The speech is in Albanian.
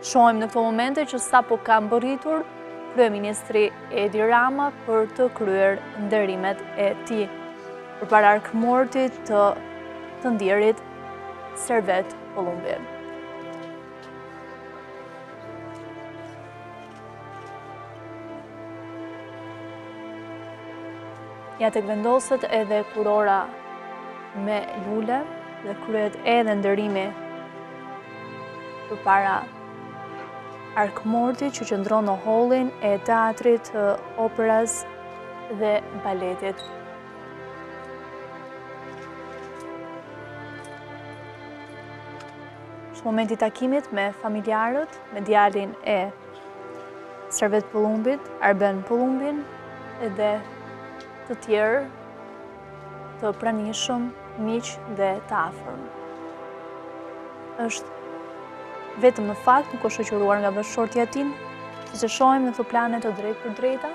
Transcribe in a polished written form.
Shohim në këto momente që sapo ka mbërritur kryeministri Edi Rama për të kryer nderimet e tij përpara arkmortit të të ndjerit Servet Pëllumbi. Ja tek vendoset edhe kurora me lule dhe kryhet edhe nderimi përpara arkmortit që qëndron në hollin e teatrit të operas dhe baletit. Është momenti i takimit me familjarët, me djalin e Servet Pëllumbit, Arben Pëllumbin edhe të tjerë të pranishëm, miq dhe të afërm. Është vetëm në fakt nuk është shoqëruar nga bashkëshortja e tij, siç e shohim në këto plane të drejtpërdrejta.